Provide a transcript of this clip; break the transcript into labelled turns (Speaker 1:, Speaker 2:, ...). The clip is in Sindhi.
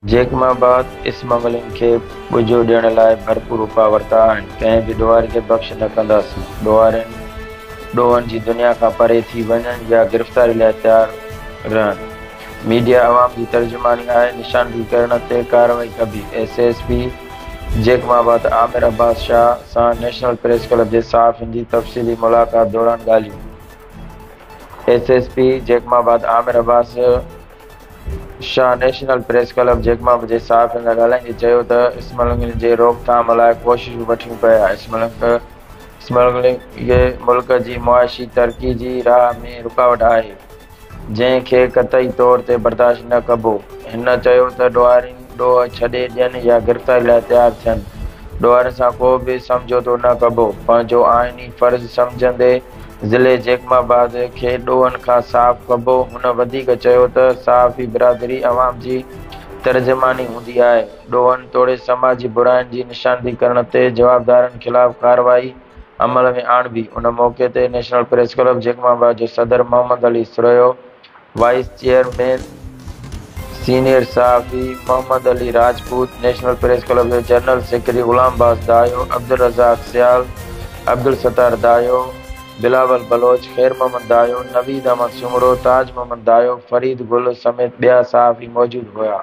Speaker 1: جيڪب آباد اسمگلنگ کي ٻجو ڏيڻ لاء ڀرپور اپاء ورتا آهن، ڪنهن به ڏوهاري کي بخش نه ڪنداسين، ڏوهارين ڏوهن جي دنيا کان پري ٿي وڃن يا گرفتاري لاء تيار رهن، ميڊيا عوام جي ترجماني آهي، نشاندهي ڪرڻ تي ڪارروائي ڪبي، S S P Jacobabad Amir Abbas Shah سان نيشنل پريس ڪلب جي صحافين جي تفصيلي ملاقات دوران ڳالهيون. S S P Jacobabad Amir Abbas Shah national press club Jacobabad جي صحافين سان ڳالهائيندي چيو ته اسمگلنگ جي روڪٿام لاء ڪوششون وٺيون پيا اسمگلنگ ملڪ جي معاشي ترقي جي راهه ۾ رڪاوٽ آهي جنهن کي قطعي طور تي برداشت نه ڪبو. هن چيو ته ڏوهارين ڏوهه ڇڏي ڏين يا گرفتاري لاء تيار ٿين، ڏوهارين سان ڪو به سمجهوتو نه ڪبو، پنهنجو آئيني فرض سمجهندي ضلعي جيڪب آباد کي ڏوهن کان صاف ڪبو. هن وڌيڪ چيو ته صحافي برادري عوام جي ترجماني هوندي آهي، ڏوهن توڙي سماجي براين جي نشاندهي ڪرڻ تي جوابدارن خلاف ڪارروائي عمل ۾ آڻبي. ان موقعي تي نيشنل پريس ڪلب جيڪب آباد جو صدر Muhammad Ali Sarhio, vice chairman senior صحافي Muhammad Ali Rajput, national press club جو جنرل سيڪريٽري غلام عباس دايو، عبدالرزاق سيال، عبدالستار دايو، بلاول بلوچ، خير محمد دايو، نويد احمد سومرو، تاج محمد دايو، فريد گل سميت ٻيا صحافي موجود هيا.